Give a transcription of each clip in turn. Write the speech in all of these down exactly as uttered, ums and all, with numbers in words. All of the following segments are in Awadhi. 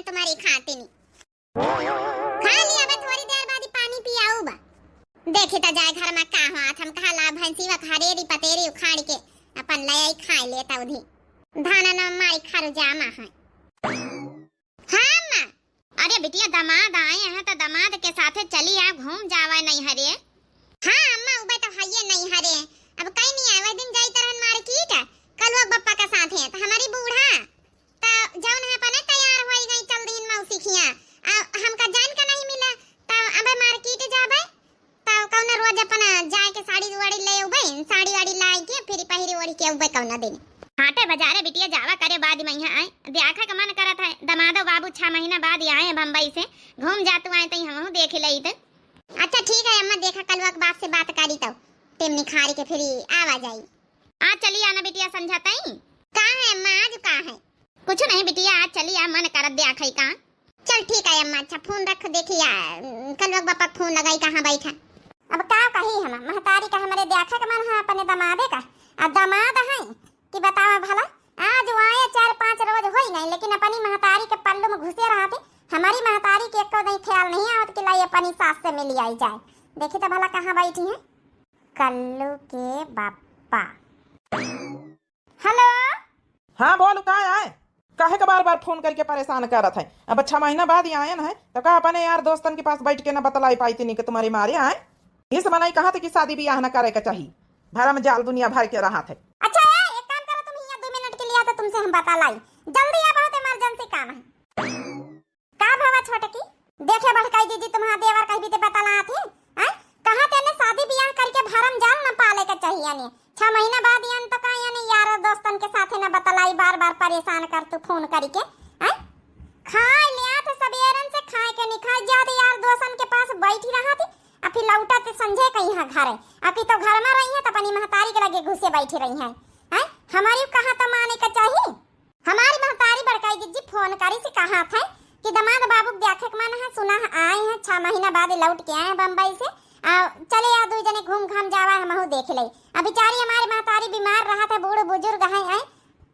तुम्हारी खातिनी। खा लिया बा, थोड़ी देर बाद ही पानी पियाऊ बा। देखी त जाए घर में का होत, हम कहा ला भैंसी वा हरेरी पतेरी उखाड़ के अपन ले आई खाए लेता उधी। धाना न मारी खरु जामा है। हाँ अम्मा। अरे बिटिया, दमाद आए हैं तो दमाद के साथे चली आ, घूम जावे नैहरे। हाँ अम्मा, उबे तो हइये नैहरे। अब कहीं नहीं आवे, दिन जाई तरहन मार्केट कलुआ बप्पा के साथे, तो हमारी बूढ़ा त जौन है अपने तैयार होई गई, चल दीन मौसी खिया। आ, हमका जान का नहीं मिला, त अबे मार्केट जाबे, त कौनो रोज अपना जाए के साड़ी वाड़ी ले अउबे, साड़ी वाड़ी लाई के फिर पहिरी ओढ़ी के अउबे कौनो दिन। हाटे बाजारे बिटिया जावा करे बाद में यहाँ आए, देखा के मन करत है, दमादो बाबू छह महीना बाद ही आए हैं बम्बई से, घूम जातू आए तई हमहू देख लेइत। अच्छा ठीक है अम्मा, देखा कलुआ के बाप से बात करी तो टेम निखारी के फिर आवा जाई। आ चली आना बिटिया संझा तई। का है अम्मा, आज का है? कुछ नहीं बिटिया, आज चली आ, मन करत द्याखई का। चल ठीक है अम्मा, अच्छा फोन रख, देखी आ, कलुआ के बापा के फोन लगाई, कहाँ बैठा। अब का कही हम, महतारी का हमरे द्याखा के मन है अपने दमादे का, आ दमाद है कि बतावा भला, आज वो आए चार पाँच रोज होई गई, लेकिन अपनी महतारी के पल्लू में घुसे रहते। हमारी महतारी के एको दिन ख्याल नहीं आवत कि लाई अपनी सास से मिली आई जाए। देखी तो भला कहाँ बैठी है कल्लू के बापा। हेलो। हाँ बोल, का आए? काहे का बार बार फोन करके परेशान करत है? अब छह महीना बाद ही आयन है, तो का अपने यार दोस्तन के पास बैठ के ना बतलाई पाई थी कि तुम्हारी मारे आए? इस मनई कहा थे कि शादी ब्याह ना करे के चाही, भरम जाल दुनिया भर के रहा थे। अच्छा ए, एक काम करो, तुम यहाँ दो मिनट के लिए आओ तो तुमसे हम बता लाई, जल्दी आ, बहुत इमरजेंसी काम है। का भवा छोटकी? देखे बड़काई दीदी, तुम्हार देवर कहीं भी ते बतलात है, हैं? कहा तेने शादी ब्याह करके भरम जाल न पाले के चाहिए ने। छह महीना बाद यान तो का यानी यार दोस्तन के साथे न बतलाई, बार बार परेशान कर तू फोन करके, हैं? खाए ले आत सबेरन से खाए के नहीं खाए, जात यार दोस्तन के पास बैठी रहा थी, आ फिर लौटत संझे कहीं है घरे, आ कि तो घर में रही है तो अपनी महतारी के लगे घुसे बैठी रही है, हैं? हमारी कहा तो माने के चाहिए। हमारी महतारी बड़काई दीदी फोन करी से कहा था कि दमाद बाबू के देखे के मन है, सुना है आए हैं, छह महीना बाद लौट के आए हैं बम्बई से। आ, चले आ, दू जने घूम घाम जावा, हमहू देख ले। अब बेचारी हमारी महतारी बीमार रहा थे, बूढ़ बुजुर्ग है, आए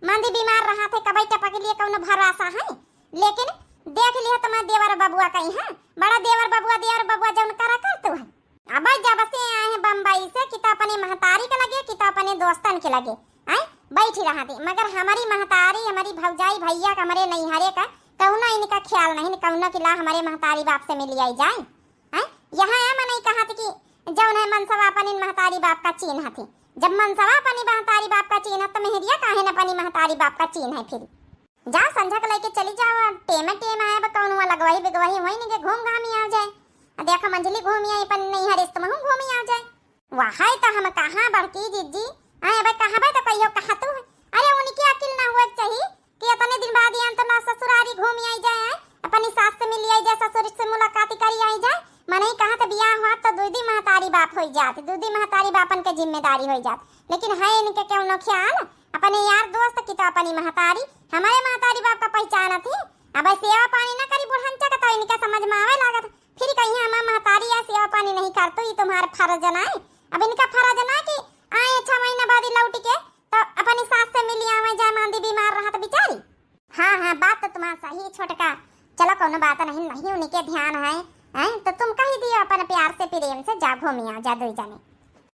मंदी बीमार रहा थे, कबई टपक लिए कौनो भरोसा है। लेकिन देख लिया तुम्हारे देवर बबुआ कहीं है, बड़ा देवर बबुआ, देवर बबुआ जौन करा करतू है। अब जब से आए हैं बम्बई से, कि तो अपने महतारी के लगे, कि तो अपने दोस्तन के लगे, हैं, बैठी रहा थी। मगर हमारी महतारी, हमारी भौजाई, भैया का, हमारे नैहरे का कौनो इनका ख्याल नहीं, कौनो कि ला हमारे महतारी बाप से मिली आई जाए, हैं। यहाँ है मनई कहा थी कि जौन है मनसवा अपन इन महतारी बाप का चीन्ह थी। जब मनसवा अपनी महतारी बाप का चीन्ह, तो मेहरिया काहे न अपनी महतारी बाप का चीन्ह है फिर? जाओ, संझा के लेके चली जाओ, अब टेम टेम आए, अब कौन हुआ लगवाई बिगवाई हुई नहीं के घूम घामी आ जाए। अब देखो, मंझली घूमी आई, अपन नहीं हरिस तुम घूमी आ जाए। वह है तो हम कहाँ बड़की जिज्जी, आए अब कहाँ बे तो कहियो कहा तू है। अरे उनकी अकिल ना हुआ चाहिए कि इतने दिन बाद यहाँ तो ना ससुरारी घूमी आई जाए, आए अपनी सास से मिली आई जाए, ससुर से मुलाकात करी आई जाए। मनई कहा तो बियाह हुआ तो दूधी महतारी बाप हो जात, दूधी महतारी बापन के जिम्मेदारी हो जात, लेकिन है इनके कौनो ख्याल? अपने यार दोस्त की तो अपनी महतारी, हमारे महतारी बाप का पहचानत ही। अब सेवा पानी ना करी बुढ़ंचा का तो इनका समझ में आवे लागत। फिर कहीं हमार महतारी या सेवा पानी नहीं करतो, ये तुम्हार फर्ज ना है। अब इनका फर्ज ना कि आए छह महीना बाद ही लौट के तो अपनी सास से मिली आवे जाए, मांदी बीमार रहत बेचारी। हाँ, हाँ, बात तो तुम्हार सही छोटका। चलो, कौनो बात नहीं, नहीं उनके ध्यान है, हैं? तो तुम कही दियो अपन प्यार से, प्रेम से, जा घूमी आओ, जा दुई जने।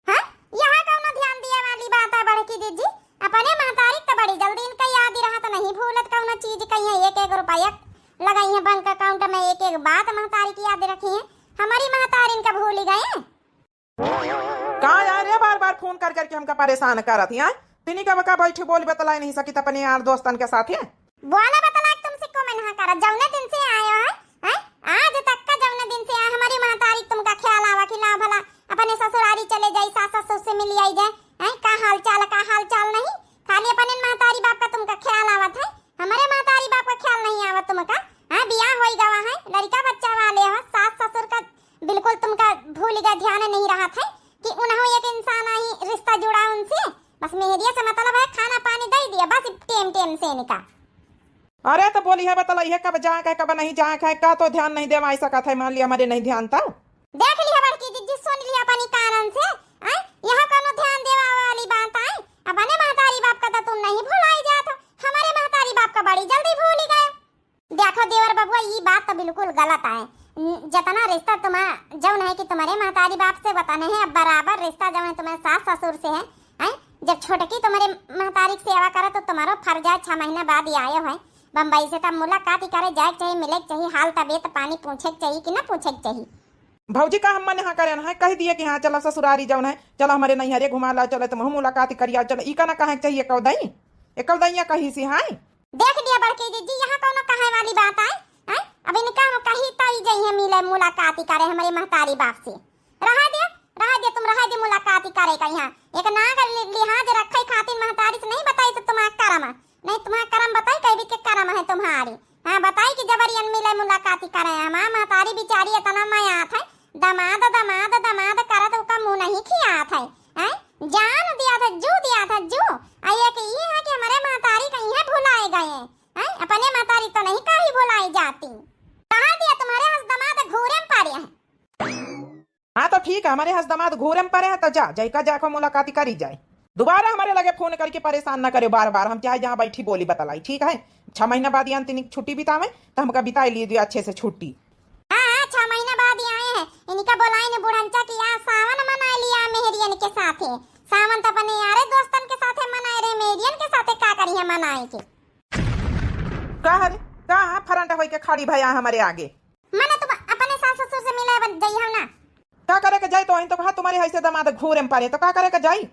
हाँ, यहाँ कौनो ध्यान दिए वाली बात है बड़की दीदी? अपने महतारी तो बड़ी जल्दी इनका याद ही रहत नहीं भूलत कौनो चीज, कहीं एक एक रुपया लगाई है बैंक अकाउंट में, एक एक बात महतारी की याद रखी है। हमारी महतारी इनका भूल ही गए। का यार, ये बार बार फोन कर करके हमका परेशान करत ही, हैं? तिनी का बका बैठी बोली बतलाई नहीं सकित अपने यार दोस्तन के साथ, हैं? बोला बतला के तुमसे को मैं ना करत, जौने दिन से आयो है, हैं? आज तक का जौने दिन से आए, हमारी महतारी तुमका ख्याल आवा कि ला भला अपने ससुरारी चले जाई, सास ससुर से मिली आई जाए, हैं? का हाल चाल, का हाल चाल नहीं, खाली अपने महतारी बाप का तुमका ख्याल आवत है, हमारे महतारी बाप का ख्याल नहीं आवत तुमका, हैं? बियाह होई गवा है, लड़का बच्चा वाले हो, सास ससुर का बिल्कुल तुमका भूल गया, ध्यान नहीं रहा था कि उन्हों एक इंसान आई रिश्ता जुड़ा उनसे, बस मेहरिया से मतलब है, खाना पानी दे दिया बस टेम टेम से इनका। अरे तो बोली है बतलाई है कब जाए का है, कब नहीं जाए का है, का तो ध्यान नहीं देवाई सका था, मान लिया हमारे नहीं ध्यान था। देख लिया बड़की दीदी, सुन लिया अपनी कानन से, आय, यहाँ कोनो ध्यान देवा वाली बात आय, अपने महतारी बाप का तो तुम नहीं भुलाई जात हो, हमारे महतारी बाप का बड़ी जल्दी भूल ही गए। देखो देवर बबुआ, ई बात तो बिल्कुल गलत है। न-, जतना रिश्ता तुम्हारा जौन है कि तुम्हारे महतारी बाप से वतने है, अब बराबर रिश्ता जौन है तुम्हारे सास ससुर से है, हैं? जब छोटकी तुम्हारे महतारी के सेवा करे तो तुम्हारो फर्ज है, छह महीना बाद ही आयो है बम्बई से, तब मुलाकात ही करे, जाए के चाहिए, मिले के चाहिए, हाल तबीयत पानी पूछे के चाहिए कि ना पूछे के चाहिए? भौजी का हम मन यहाँ करे ना है, कह दिए कि हाँ चलो ससुरारी जौन है, चलो हमारे नैहरे घुमा ला, चलो तुम मुलाकात ही करिया, चलो ई का ना कहे के चाहिए कौदई, ए कौदैया कही सी है। देख लिया बड़की जीजी, यहाँ कौनो कहे वाली बात आए, हैं? अब इनका हम कही तो ही जइहे मिले मुलाकात ही करे हमारे महतारी बाप से। रहा दे, रहा दे, तुम रहा दे मुलाकात ही करे का यहाँ। एक नाग लि-, लिहाज रखे खातिर महतारी से नहीं बताई तो तुम्हारा करम, नहीं तुम्हारा करम बताई, कह भी के करम है तुम्हारी। हाँ, बताई कि जबरियन मिले मुलाकात ही करे। हमार महतारी बिचारी इतना मयात है, दमाद, दमाद, दमाद करत ओका मुँह नहीं खियात है, हैं? जान दिया था, जू दिया था, जू। आ ये कि ये है कि हमारे महतारी कहीं है भुलाए गए हैं, हैं? अपने महतारी तो नहीं कहीं भुलाई जाती। कहा दिया तुम्हारे हंस दमाद घूरे में पड़े हैं। हाँ तो ठीक है, हमारे हंस दमाद घूरे में पड़े हैं तो जा, जाई का जाको मुलाकाती करी जाए। दोबारा हमारे लगे फोन करके परेशान ना करे बार बार, हम चाहे जहाँ बैठी बोली बतलाई, ठीक है? छह महीना बाद यानी तिनी छुट्टी बितावे तो हमका बिताई लिए दियो अच्छे से छुट्टी। हाँ, हाँ, छह महीना बाद ही आए हैं, इनका बोलाई ने बुढ़ंचा की आ सावन मनाए लिया मेहरियन के साथे। सावन तो अपने यारे दोस्तन के साथे मनाए रहे, मेहरियन के साथे का करिए मनाए के? का हरे, का फरंट होई के खड़ी भया हमारे आगे? मने तुम अपने सास ससुर से मिले बन जाई हो ना। का करे के जाई तो अहिन तो कहा तुम्हारे हंस दमाद घूरे में पड़े तो का करे के जाई?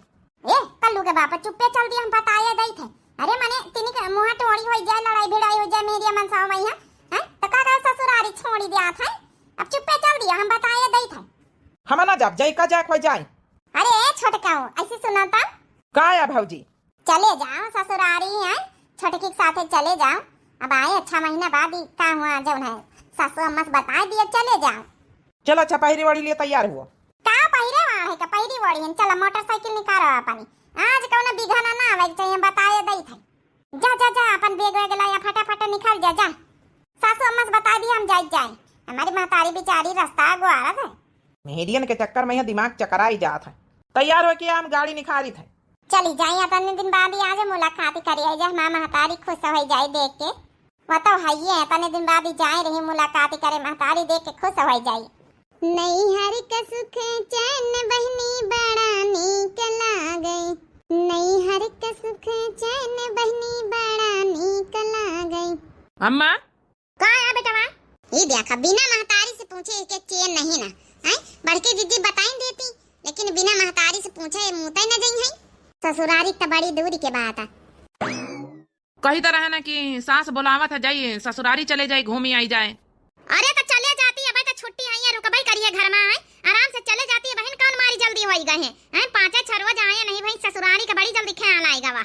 ए, कल्लू के बाप चुप्पे चल दिया, हम बताए दई थे। अरे मने तिनी के मुँह टोड़ी होई जाए, लड़ाई भिड़ाई होई जाए, मेहरिया मनसावा मई है, हैं? तो का करे ससुरारी छोड़ी दिया था, अब चुप्पे चल दिया, हम बताए दई थे। हम ना जाब, जाई का जाए खोई जाए। अरे ए छोटकाऊ, ऐसी सुना था। का या भौजी? चले जाओ ससुरारी, हैं? छोटकी के साथे चले जाओ। अब आए अच्छा महीना बाद ही का हुआ जौन है, सासू अम्मा से बताए दिए, चले जाओ। चलो अच्छा, पहिरी ओढ़ी लिए तैयार हुओ। का पहिरे वाढ़े का पहिरी ओढ़ी हन? चलो मोटरसाइकिल निकालो अपनी, आज कौनो बिघाना ना आवे के चाहिए, बताए दई थे। जा, जा, जा, अपन बैग वैग लाया, फटाफट निकल जा, जा। सासू अम्मा से बता दी हम जाए जाए, हमारी महतारी बिचारी रास्ता अगुआरत है। मेहरियन के चक्कर में यह दिमाग चकराई जात है। तैयार होके हम गाड़ी निखारित है। चली जाई, अतने दिन बाद ही आज मुलाकात करी आई जा, हमार महतारी खुश हो जाई देख के। वो तो है ही है, अतने दिन बाद ही जाए रही मुलाकात करे, महतारी देख के खुश हो जाई। नैहर का सुख चैन बहिनी बड़ा नीक लागे, नैहर का सुख चैन बहिनी बड़ा नीक लागे। अम्मा, का है बेटवा? ई देखा, बिना महतारी से पूछे एक एक चेन नहीं ना। हैं? बड़की दीदी बताई देती, लेकिन बिना महतारी से पूछे ये मुँह तय न जई हैं। ससुरारी त बड़ी दूरी के बात है। कही त रहे ना कि सास बोलावत है, जाई ससुरारी चले जाई, घूमी आई जाए। अरे त चले जाती, अब त छुट्टी है, रुकबई करिए घर में, हैं? आराम से चले जाती, बहिन कौन मारी जल्दी होई गए हैं, हैं? पाँचे छह रोज आए नहीं भाई, ससुरारी के बड़ी जल्दी ख्याल आएगा वा।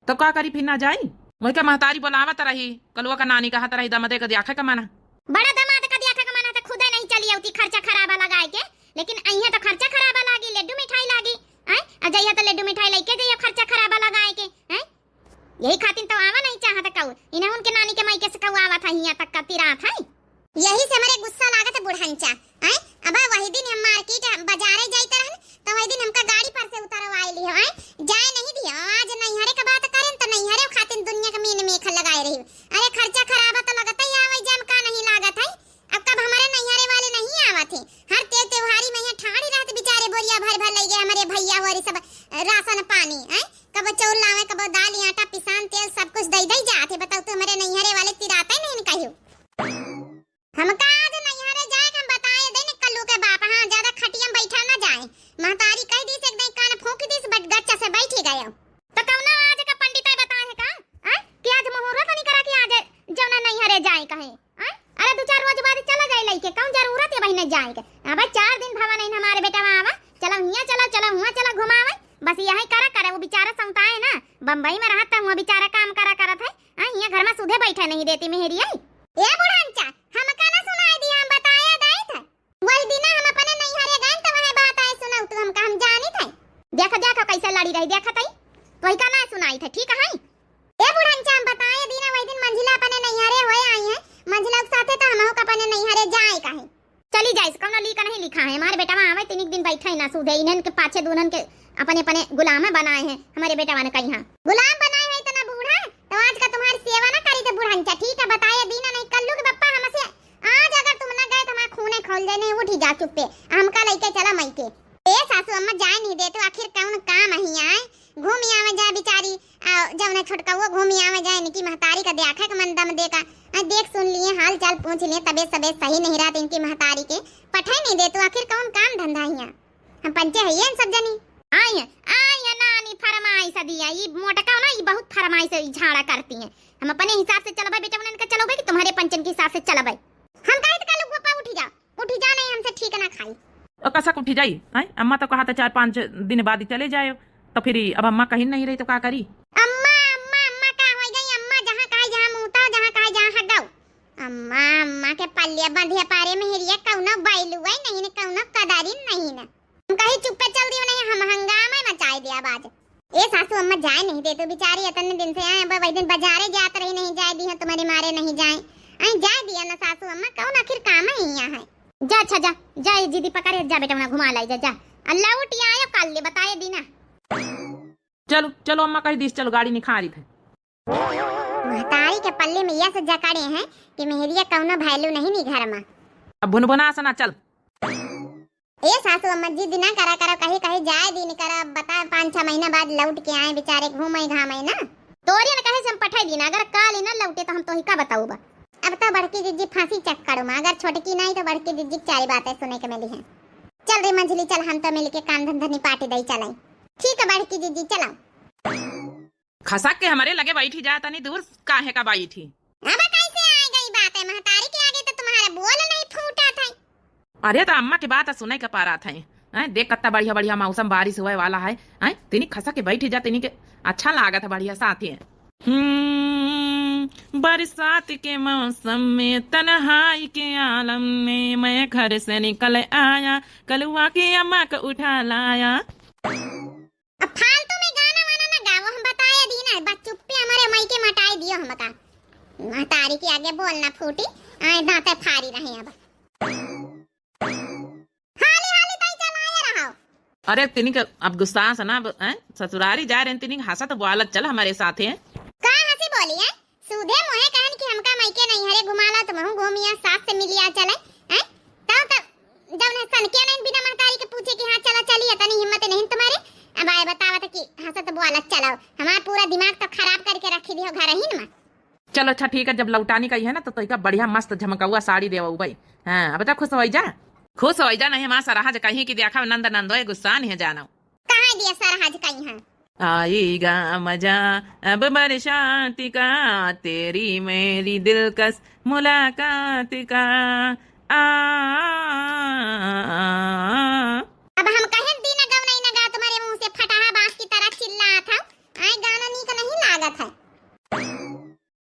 तो का करी फिर ना जाई? वही का महतारी बोलावत रही, कलुआ का नानी कहत रही, दमदे का दियाखे का मना। बड़ा दमाद का दियाखे का मना तो खुदे नहीं चली अउती खर्चा खराबा लगाए के, लेकिन अइहे तो खर्चा खराबा लागी, लड्डू मिठाई लागी, हैं? आ जइहे तो लड्डू मिठाई लेके जइहे खर्चा खराबा लगाए के, हैं? यही खातिर तो आवा नहीं चाहत कऊ, इन्हें उनके नानी के माई के से कऊ आवा था हियाँ तक का तिरात है। यही से हमरे गुस्सा लागत है बुढ़ंचा, हैं? अब वही दिन हम मार्केट बाजारे जाइत रहन, तो वही दिन हमका गाड़ी पर से उतरवाए लिहो, हैं? जाए नहीं दिहो। आज नैहरे का बात करें तो नैहरे खातिर दुनिया के मीन मेख लगाए रही। अरे खर्चा खराबा तो लगत ही आवे, जम का नहीं लागत है। अब कब हमारे नैहरे वाले नहीं आवत है, हर त्यों त्योहारी में यहाँ ठाड़ी रहत बिचारे बोरिया भर भर ले गए हमारे भैया होरी सब राशन पानी, हैं? कबो चाउर लावे, कबो दाल, आटा, पिसान, तेल, सब कुछ दई दई जात है। बताओ तो हमारे नैहरे वाले तिराते नहीं कहियो। हमका आज नैहरे जाए के हम बताए देन कल्लू के बाप, हाँ, ज्यादा खटिया में बैठा ना जाए। महतारी कह दीस, एक दाई कान फूंक दीस, बट गच्चा से बैठी गयो। तो कौनो आज का पंडित है बताए है का? आय? कि आज मुहूर्त नहीं करा कि आज जौना नैहरे जाए कहे? आय? अरे दो चार रोज बाद चला जाए लइके, कौन जरूरत है बहिने जाए के? अबे चार दिन भवा नहीं हमारे बेटा वहाँ आवा, चलो हियाँ चलो, चलो हुआँ चलो घुमावे, बस यही करा करे। वो बेचारा सौताए ना, बम्बई में रहत है, वो बेचारा काम करा करत है, हाँ, हियाँ घर में सुधे बैठे नहीं देती मेहरी है। ए बुढ़ंचा, हमका ना सुनाई दिया, हम बताए दाई थे। वही दिन हम अपने नैहरे गए तो वह बात आए सुनाऊ तू हमका, हम जानी थे। देखो, देखो कैसे लड़ी रही, देखो तई। तो का ना सुनाई थे, ठीक है? ए बुढ़ंचा, हम बताए दिन वही दिन मंझिला अपने नैहरे होए आई है, मंझिला के साथे तो हमहू का अपने नैहरे जाए का है। चली जाइस, कौनो लीक नहीं लिखा है। हमारे बेटवा आवे, तीन एक दिन बैठे ना सूझे, इन्हन के पाछे दुल्हन के अपने अपने गुलाम बनाए हैं। हमारे बेटवा ने कही हाँ। गुलाम बनाए हैं इतना बूढ़ा, तो आज का तुम्हारी सेवा ना करी थे बुढ़ंचा, ठीक है? बताए दीना नहीं, चुप्पे, हमका लइके चला मइके। ए सासू अम्मा, जाए नहीं देतू, आखिर कौन काम अही आए? घूमी आवे जाए बिचारी, आ, जौन है छोटकउओ घूमी आवे जाए, इनकी महतारी का देखा के मन दम देखा। आ, देख सुन लिए, हाल चाल पूछ लिए, तबीयत सबीयत सही नहीं रहत इनकी महतारी के, पठे नहीं देतू, आखिर कौन काम धंधा हिया? हम पंचे हइये इन सब जनी। आई है, आई है नानी फरमाइश दिया, ई मोटका ना, ई बहुत फरमाइश है, ई झाड़ा करती हैं। हम अपने हिसाब से चलबे बेटा, उन्हें इनका चलबे कि तुम्हारे पंचन के हिसाब से चलबे? हम कहे तो कालू गोपा उठी जा, उठी जा, नहीं हमसे ठीक ना खाई। ओ कसक उठी जाई, हैं? अम्मा तो कहा था चार पाँच दिन बाद ही चले जाए, तो फिर अब अम्मा कहीं नहीं रही तो का करी? अम्मा, अम्मा, अम्मा का हो गई? अम्मा जहाँ कहे जहाँ मुँहता, जहाँ कहे जहाँ हगाओ। अम्मा, अम्मा के पल्ले बंधिया पारे में हिरिया कौनो बैलुए नहीं न, कौनो कदारी नहीं न। हम कहीं चुप्पे चल दियो नहीं, हम हंगामा मचाई दिया बाज। ए सासू अम्मा जाए नहीं देतू बिचारी, इतने दिन से आए, अब वही दिन बाजारे जात रही, नहीं जाए दी है तुम्हारे मारे नहीं जाए। आई जाए दिया ना सासू अम्मा, कौन आखिर काम है यहाँ है? जा अच्छा जा, जा ये जिदी पकड़े, जा बेटा उन्हें घुमा लाई जा, जा। अल्लाह उठ आयो काल ले बताए दीना। चलो चलो अम्मा कही दीस, चलो गाड़ी निखारी थे। महतारी के पल्ले में यस जकड़े हैं कि मेहरिया कौनो value नहीं नी घर में। अब भुनभुना सना चल। ए सासू अम्मा जिद ना करा करो, कहीं कहीं जाए दिन करा, बता पाँच छह महीना बाद लौट के आए बेचारे घूमे घामे ना। तोरे न कहे से हम पठाई दीना, अगर काल ही ना लौटे तो हम तोही का बताऊबा। अब तो बड़की जिज्जी फांसी चक्कड़ में, अगर छोटकी नहीं तो बड़की जिज्जी के चारी बातें सुने के मिली हैं। चल रे मंझली चल, हम तो मिलके काम धंधा निपाटी दई चलाई। ठीक है बड़की जिज्जी चलाओ। खसक के हमरे लगे बैठी जा, तनी दूर काहे का बैठी? अब कैसे आ गई बात है? महतारी के आगे तो तुम्हारा बोल नहीं फूटा था। अरे तो अम्मा के बात सुने के पारा था। हैं, देख कत्ता बढ़िया बढ़िया मौसम, बारिश होए वाला है। हैं, तिनी खसक के बैठी जा, तिनी के अच्छा लागत है बढ़िया साथी है। हम्म, बरसात के मौसम में तन्हाई के आलम में मैं घर से निकल आया, कलुआ के अम्मा को उठा लाया। अब फालतू में गाना वाना ना गाओ, हम बताए दी ना, बस चुप्पे हमारे माई के मटाई दियो हमका। महतारी के आगे बोलना फूटी, आए दांते फारी रहे अब। हाली हाली ताई चलाए रहो। अरे तिनी के अब गुस्सा से ना, हैं? ससुरारी जा रहे हैं, तिनी के हंसत बोलत चल हमारे साथ है। का हंसी बोली है? सूधे मुँहे कहन कि हमका मइके नैहरे घुमाला, तुमहू घूमिया, सास से मिलिया चले, हैं? तब तब जौन है सनकिया नहीं बिना महतारी के पूछे कि हाँ चला चली, इतनी हिम्मत नहीं तुम्हारे। अब आए बतावत कि हंसत बोलत चलाओ, हमार पूरा दिमाग तो खराब करके रखी दियो घर ही में। चलो अच्छा ठीक है, जब लौटानी कही है ना तो तोहिका बढ़िया मस्त झमकौआ साड़ी देवउबई। हाँ, अब तो खुश होइ जा, खुश होइ जा, नहीं हमार सरहज कही कि देखा नंद नंदोए गुस्सा नहीं जानो। कहाँ दिया सरहज कहीं है? आएगा मजा अब बरसात का, तेरी मेरी दिलकश मुलाकात का। आ, अब हम कहे दिन गौ नहीं नगा तुम्हारे मुंह से फटाहा बांस की तरह चिल्लात है। आए गाना नीक नहीं लागत है।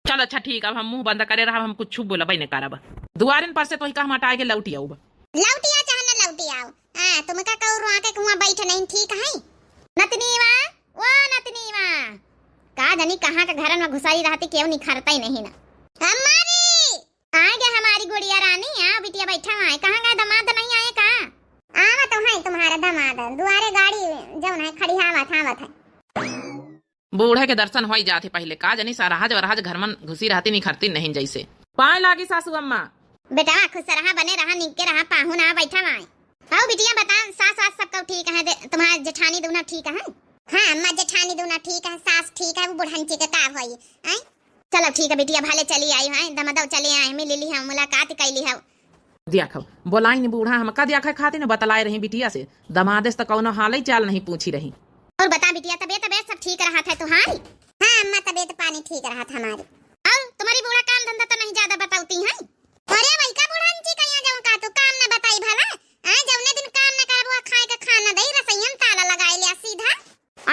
चल अच्छा ठीक, अब हम मुंह बंद करे रहब, हम कुछ बोलबे न करब। दुआरिन पर से तोहिका हम हटाए के लौटी आउब। लौटी आ चाहे न लौटी आओ, हाँ, तुमका कौर आके कुआं बैठ नहीं ठीक है। नतनीवा, ओ नतनीवा, का जानी कहाँ के घरन में घुसाई रहती, केहू निखरता ही नहीं ना। हमारी आ गया हमारी गुड़िया रानी, आ बिटिया बैठा हुआ है, कहाँ गए दामाद नहीं आए का? आवा तो है तुम्हारा दामाद, दुआरे गाड़ी जौन है खड़ी आवत आवत है। बूढ़े के दर्शन होई जात ही पहिले, का जानी सरहज वरहज घर मन घुसी रहती, निखरती नहीं जैसे। पाए लागी सासू अम्मा। बेटवा खुश रहा, बने रहा, निके रहा, पाहुन आ बैठा वाए। हौ बिटिया बता, सास वास सब कौ ठीक है? दे, तुम्हार जेठानी दूना ठीक है? हाँ अम्मा, जेठानी दूना ठीक है, सास ठीक है, वो बुढ़ंची के का होई, हैं? चलो ठीक है बिटिया, भले चली आई हैं, दमदौ चले आए, मिल ली हम, मुलाकात कैली हम। दिया खाओ, बोलाई नहीं बूढ़ा, हम का दिया खाए खाते न बतलाए रही बिटिया से, दमादे से तो कौनो हाल ही चाल नहीं पूछी रही। और बता बिटिया, तबीयत, तबीयत सब ठीक रहत है तुम्हारी? हाँ अम्मा, तबीयत पानी ठीक रहत हमारी। और तुम्हारी बूढ़ा काम धंधा तो नहीं ज्यादा बताती हैं? अरे वही का बूढ़ा अंची कहिया जाऊं का तू काम न बताई भला? हाँ, जौने दिन काम न करबो, खाए के खाना दई, रसोईया में ताला लगाए लिया सीधा।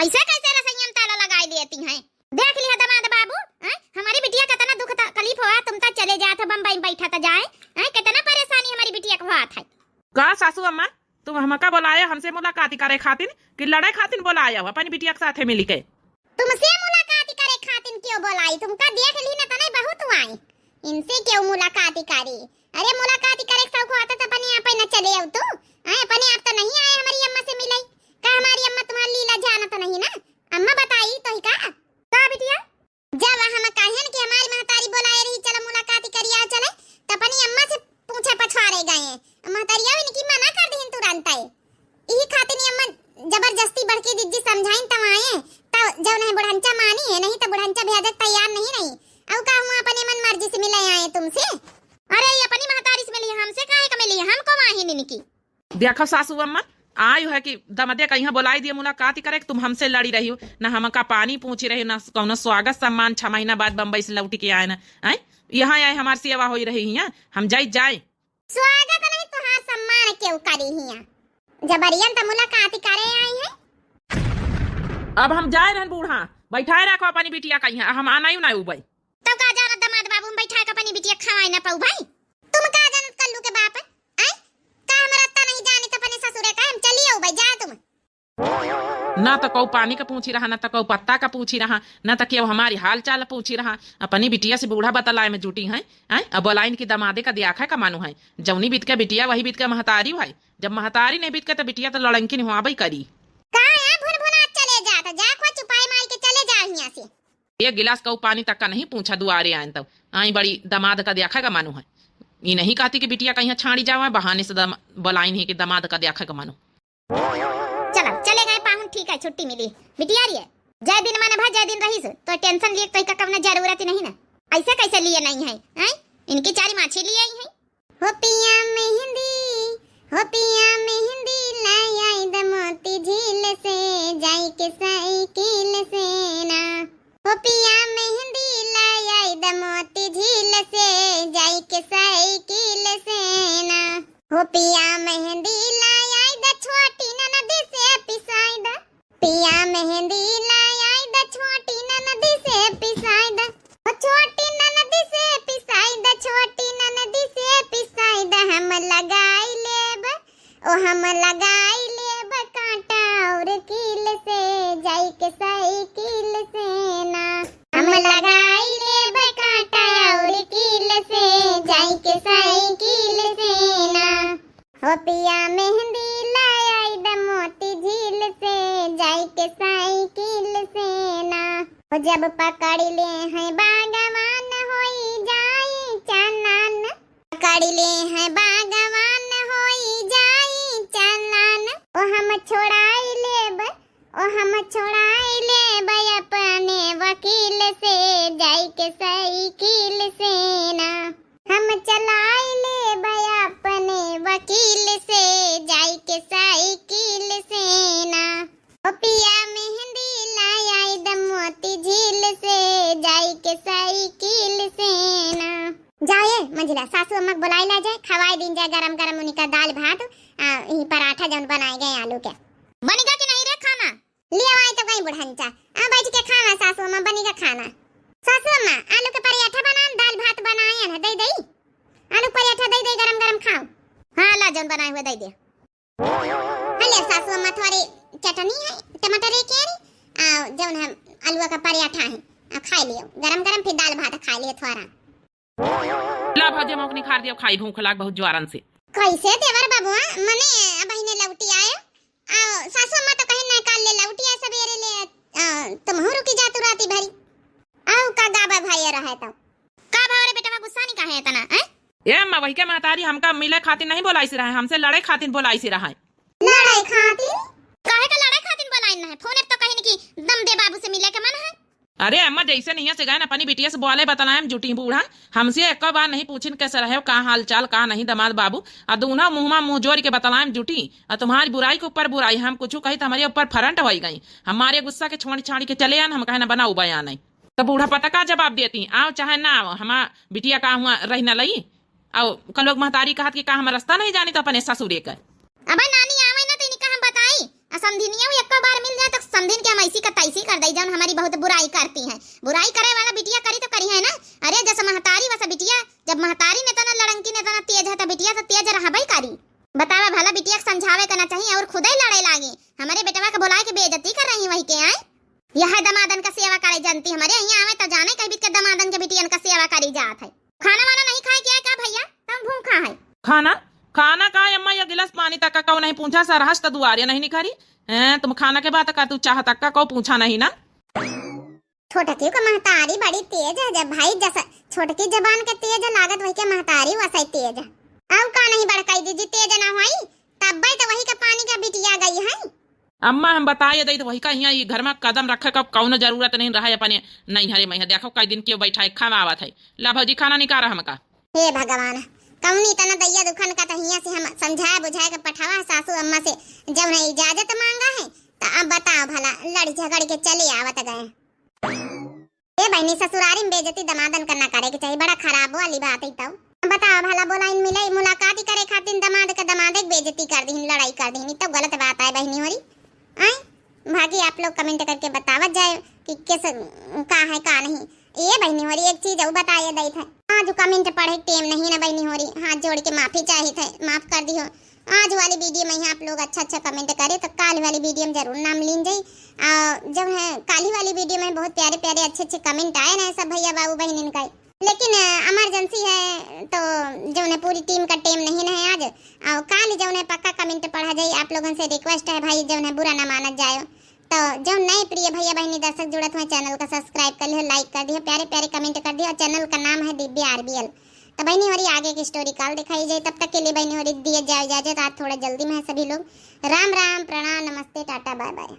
ऐसे कैसे रसोईया में ताला लगाए लेती हैं? देख लिया दामाद बाबू, हैं? हमारी बिटिया कितना दुख तकलीफ हुआ, तुम तो चले जात हो बम्बई में बैठा तो जाए, हैं? कितना परेशानी हमारी बिटिया को हुआ था। का सासू अम्मा, तुम हमका बोलाए हमसे मुलाकात करे खातिन कि लड़े खातिन बोलाए हो अपनी बिटिया के साथे मिली के? तुमसे मुलाकात करे खातिन क्यों बोलाई? तुमका देख ली न तने बहुत हुआई, इनसे क्यों मुलाकात करी? अरे मुलाकात करे के शौक होता तो अपने आप ही न चले आओ तू, हैं? अपने आप तो नहीं आए हमारी अम्मा से मिले, का हमारी अम्मा तुम्हारी लीला जानत नहीं ना? अम्मा बताई तो ही का? का बिटिया? जब हम कहन कि हमारी महतारी बोलाए रही, "चलो मुलाकात करिया चले," त अपनी अम्मा से पूछे पछवारे गए। महतारिया भी इनकी मना देखो सासू अम्मा, आयु है कि दमदे का यहाँ बोलाई दिए मुलाकात ही करे कि तुम हमसे लड़ी रही हो, ना हमका पानी पूछी रही हो, ना कौनो स्वागत सम्मान, छह महीना बाद बम्बई से लौट के आए ना, आए यहाँ आए हमार सेवा होई रही हियाँ, हम जाई जाए। स्वागत नहीं तुहार सम्मान केहू करी हियाँ, जबरियन त मुलाकात ही करे आई है। अब हम जाए रहन बूढ़ा, बैठाए रखो अपनी बिटिया का यहाँ, हम आना ही ना उबई। तब का जानत दमाद बाबू, हम बैठा के अपनी बिटिया खवाई ना पाऊ भाई। तुम का जानत कल्लू के बाप, आय? का हम रत्ता नहीं जानी त अपने ससुरे का, हम चली आऊ भाई, जा तुम। ना त कऊ पानी का पूछी रहा, ना त कऊ पत्ता का पूछी रहा, ना त केहू हमारी हाल चाल पूछी रहा। अपनी बिटिया से बूढ़ा बतलाए में जुटी हैं, आय? अब बोलाइन की दमादे का दियाखा का मानू है, जौनी बीत के बिटिया वही बीत के महतारी है, जब महतारी नहीं बीत के त बिटिया त लड़ंकी नहीं हुआ करी। का है भुनभुना चले जात, जा खो चुपाई मार के चले जा हियाँ से। एक गिलास कऊ पानी तक का नहीं पूछा, दुआरे आयन तब आई बड़ी दमाद का देखा का मानू है। ई नहीं कहती कि बिटिया कहीं छाड़ी जावा, बहाने से दम-, बोलाइन ही कि दमाद का देखा का मानू। चलो, चले गए पाहुन, ठीक है, छुट्टी मिली। बिटिया रे, जय दिन मन भा जय दिन रहीस, तो tension लिए तो का कवनो जरूरत ही नहीं ना। ऐसे कैसे लिए नहीं है, हैं? इनकी चारी माछी लिए आई हैं। हो पिया मेहंदी, हो पिया मेहंदी, लाई आई द मोती झील से, जाई के साइकिल से ना। हो पिया मेहंदी, लाई आई द मोती झील से, जाई के साइकिल से ना। हो पिया मेहंदी, लाई आई द छोटी ननद से पिसाई द। पिया मेहंदी लाई आई द छोटी ननद से पिसाई द। ओ छोटी ननद से पिसाई द, छोटी ननद से पिसाई द, हम लगाई लेब, ओ हम लगाई लेब कांटा और कील से, जाई के साइकिल से ना। हम लगाई लेब कांटा और कील से, जाई के साइकिल से ना। हो पिया मेहंदी लाई आई द मोती झील से, जाई के साइकिल से ना। हो जब पकड़ ले हैं बागवान होई जाई चालान। पकड़ ले हैं बागवान होई जाई चालान। ओ हम छोड़ाई लेब, ओ हम छोड़ाई लेब अपने वकील से, जाई के साइकिल से ना। हम चलाई लेब अपने वकील से, जाई के साइकिल से ना। ओ पिया मेहंदी लाई आई द मोती झील से, जाई के साइकिल से ना। जाए मंझिला, सासू अम्मा के बुलाई ला जाए, खवाई दीन जाए गरम गरम उनका दाल भात, आ, ई पराठा जौन बनाए गए आलू के। बनिगा कि नहीं रे खाना? ले आई तो गई बुढ़नचा, आ बैठ के खावा सासू अम्मा, बनिगा खाना। सासू अम्मा, आलू के पराठा बनान, दाल भात बनायन है, दे दई। आलू के पराठा दे दे, गरम गरम खाओ। हाँ, ला जौन बनाए हुए दे दे। हाँ ले सासू अम्मा, थोड़ी चटनी है, टमाटर के रे, आ जौन हम आलू का पराठा है, आ खाई लियो, गरम गरम फिर दाल भात खाई लियो थोड़ा। ला भौजी, हम अपनी खार दियो खाई, भूख लाग बहुत ज्वारन से। कैसे देवर बबुआ, मने अब बहिने लौटी आए, आ सासू अम्मा तो कहीं ना काल ले लौटी आए सबेरे ले, आ, तुमहू रुकी जातू राती भरी। आओ का गाबा भाई रहे तो। का भाव रे बेटवा, गुस्सा नहीं काहे इतना, हैं? ए अम्मा, वही के महतारी हमका मिले खातिर नहीं बोलाइस रहे, हमसे लड़े खातिर बोलाइस रहे। लड़े खातिर? काहे का लड़े खातिर बोलाइन है? फोन पे तो कहीं कि दम दे बाबू से मिले के मन है। अरे अम्मा, जैसे नहीं से गए अपनी बिटिया से बोले बतलाए में जुटी बूढ़ा, हमसे एक बार नहीं पूछिन कैसे रहे, का हाल चाल, का नहीं दमाद बाबू, आ दूना मुँह मा मुँह जोड़ के बतलाए में जुटी, आ तुम्हारी बुराई के ऊपर बुराई, हम कुछ कही तो हमारे ऊपर फरंट होई गई, हमारे गुस्सा के छोड़ छाड़ी के चले आन, हम कहे ना बनाऊ बयान है। तो बूढ़ा पता का जवाब देती, आओ चाहे ना आओ, हमार बिटिया का हुआ रही न लई। आओ, कल लोग महतारी कहत कि का हम रास्ता नहीं जानी तो अपने ससुरे का। अब नानी आवे ना तो इनका हम बताई, आ समधिनिया भी एको बार मिल जाए तो समधिन के हम ऐसी का तैसी कर दई, जौन हमारी बहुत बुराई करती हैं। बुराई करे वाला बिटिया करी तो करी है ना। अरे जस महतारी वस बिटिया, जब महतारी ने तना लड़ंकी ने तना तेज है तो बिटिया तो तेज रहबे करी। बतावा भला बिटिया के समझावे का ना चाहिए और खुदे लड़े लागी। हमारे बेटवा के बुलाए के बेइज्जती कर रही वही के आए। यह दमादन का सेवा करे जानती, हमारे यहाँ आवे तो जाने कई बीत के दमादन के बिटियन का सेवा करी जात है। खाना वाना नहीं खाए क्या, क्या भैया? तम भूखा है। खाना, खाना का है अम्मा, ये गिलास पानी तक का कौ नहीं पूछा, सरहस तो दुआरे नहीं निखरी। हैं, तुम खाना के बात का तू चाह तक का कौ पूछा नहीं ना। छोटकी का महतारी बड़ी तेज है, जब भाई जैसा छोटकी जबान के तेज लागत वही के महतारी वैसे तेज है। अब का नहीं बड़काई दीदी तेज ना हुई, तब्बे तो वही के पानी का बिटिया गई है। अम्मा, हम बताए दई तो वही का हियाँ ई घर मा कदम रखे का कौनो जरूरत नहीं रहा है अपने नैहरे में। देखो कई दिन के बैठा है, खावा आवत है। ला भौजी, खाना निकारा हमका। हे भगवान, कौनी तना दैया दुखन का तो हियाँ से हम समझाए बुझाए के पठावा है सासू अम्मा से, जब उन्हें इजाजत मांगा है, तो अब बताओ भला, लड़ी झगड़ के चले आवत गए। ए बहिनी, ससुरारी में बेइज्जती दमादन का ना करे के चाहिए, बड़ा खराब वाली बात है। तब बताओ भला, बोला इन मिले मुलाकात ही करे खातिर दमाद के, दमादे के बेइज्जती कर दीन, लड़ाई कर दीन, ई तो गलत बात है बहिनी होरी। आए, भागी आप लोग comment करके बतावत जाए कि किस, का है का नहीं। ए बहिनी होरी, एक चीज और बताए देत है, आज comment पढ़े के टेम नहीं ना बहिनी होरी, हाथ जोड़ के माफी चाहित है, माफ कर दियो। आज वाली video में ही आप लोग अच्छा अच्छा comment करे तो काल वाली video में जरूर नाम लीन जाई। आ, जौन है काली वाली video में बहुत प्यारे प्यारे अच्छे अच्छे comment आए ना सब भैया बाबू बहिनिन का, लेकिन अ, emergency है तो जौन है पूरी team का टेम नहीं ना है आज। और काल जौन है पक्का comment पढ़ा जाई। आप लोगन से request है भाई, जौन है बुरा ना मानत जाए। तो जौन नए प्रिय भैया बहिनी दर्शक जुड़त हुए, channel का subscribe कर लियो, like कर दियो, प्यारे प्यारे comment कर दियो। और channel का नाम है दिव्या आरबीएल। तो बहिनी होरी, आगे की story काल दिखाई जाए, तब तक के लिए बहिनी होरी दिए जाए इजाजत। आज थोड़ा जल्दी में है सभी लोग। राम राम, प्रणाम, नमस्ते, टाटा, बाय बाय।